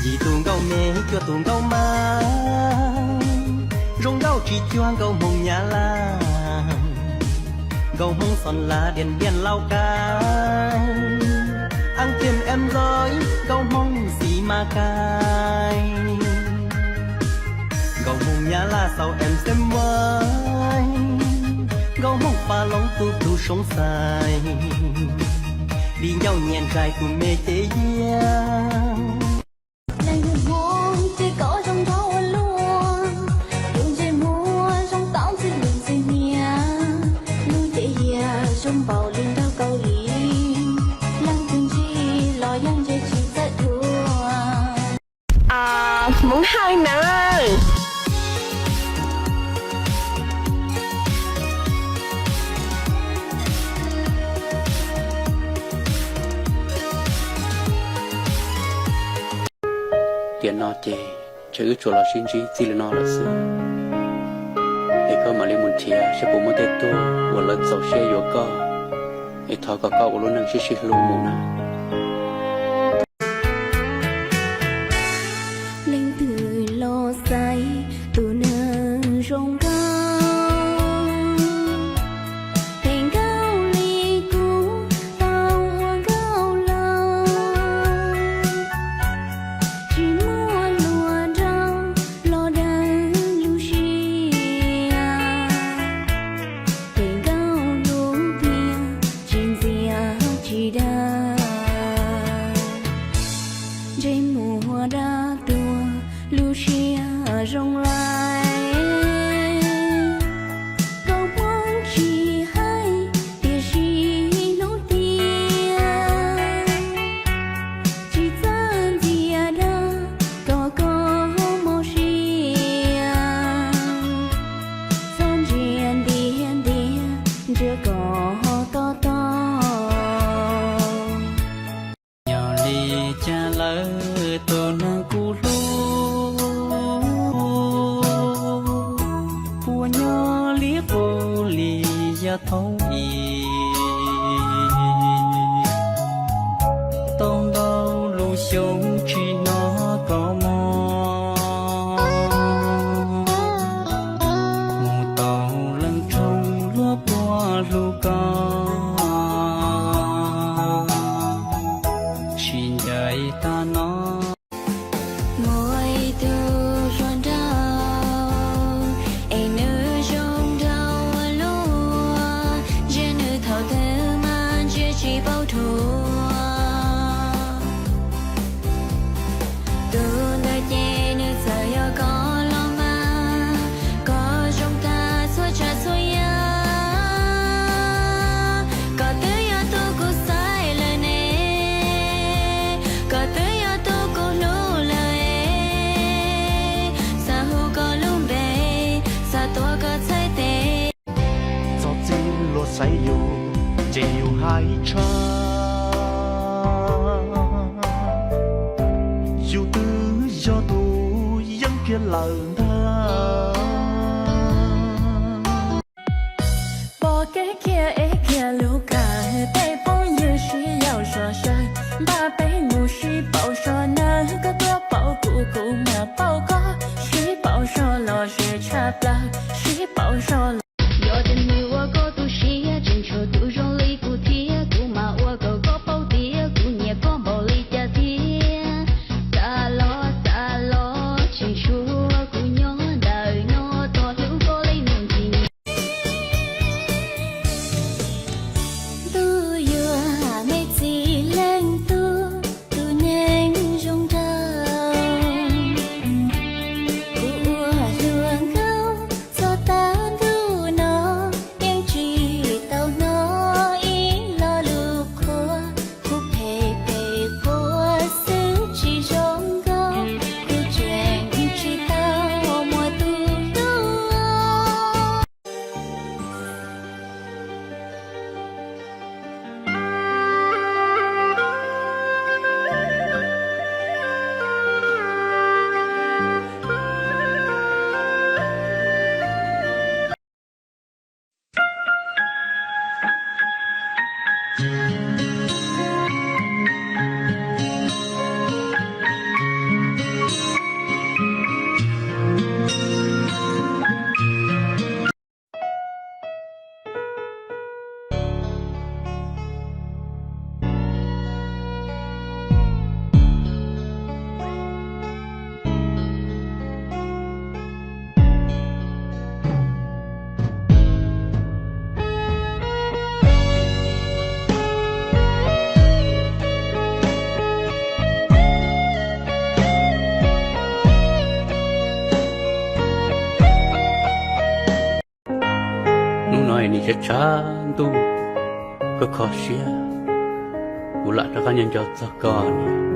Ib tug nkauj me cuag tus nkauj mab, zoo nkauj tsis cuag nkauj Hmoob Nyab Laj, nkauj Hmoob Xos Las, Diam Diam, Lauj Kaim, Aab Thiam, Em Nroj, nkauj Hmoob Xis Mas Kaim, nkauj Hmoob Nyab Laj Xaus, Em Xeem Vais, nkauj Hmoob Faj Loos, tus tug Soob Xais, Lis Ncauj Nyiam Ntsais, tus me Cev Yias. Leej twg Hmoob twg koj zoo nraug ua luaj, tus ntsej muag zoo tau ntxwg lwm ntxwg hniav, lub cev yias zoo npaum li nraug Kaus Lim, leej twg ntsib los yeej ntse tsis txawj thuam. Hmoob Hawj nawb. Tiam no ces ntshe wb tsuas los sib ntsib txij li no lawm xwb, es koj mam li mus nrhiav saib puas muaj tej tug uas lawv txaus siab yuav koj, es thov kom koj ua lub neej sib sib hlub mus na. Leej twg los xaiv tus neeg zoo nkauj, phem nkauj li kuv tau ua nkauj laus, tsis muaj hluas nraug los deev lub siab, phem nkauj lub tiag tsis ntxias tsis dag, ntsej muag dab tuag lub siab zoo lais, koj muab tsis hais tiam sis hnub tiag, tsis txawj ntxias dag kom koj mob siab, txhob ntsia ntiag ntiag ntsia kom ho tob tob. Yog li cas lawm tus neeg kuv hlub, puas nyob li qub li yav thaum ub, tau ntau lub xyoo tsis hnov koj mog, mus tau leej tsoom luag puas hlub koj, sib ncaim tag no. Muaj ib tug hluas nraug es nws zoo nraug ua luaj, ntsia nws thaum twg mas ntsia tsis paub dhuav. Tus ntawd ces nws txawm yog koj los mas, koj zoo tag txhua tsav txhua yam. Koj twb yog tus kuv xaiv lawm ne, koj twb yog tus kuv hlub lawm es, xav hu koj lub npe, xav tuav koj txhais tes. Txog txij luag xaiv yus ces yus hais tshaj, yus twb yog tus yeeb kiag lawm ntag. Pom kev khiav es khiav lub kawm, tej phooj ywg sib yaum sov saw, npaj peb mus sib pauv sov nawb. Koj tuaj pauv kuv, kuv mam pauv koj, sib pauv sov los ze tshaj plaws, sib pauv sov los. Yog tias nws ua koj tu siab, tseem tshuav tus zoo li kuv thiab, kuv mam ua kom koj paub tias kuv nyiam koj npaum li cas thiab. Xav los xav los tseem tshuav kuv Nim tshav tshav ntuj, koj kho siab, kuv lam rov qab nco nco txog koj.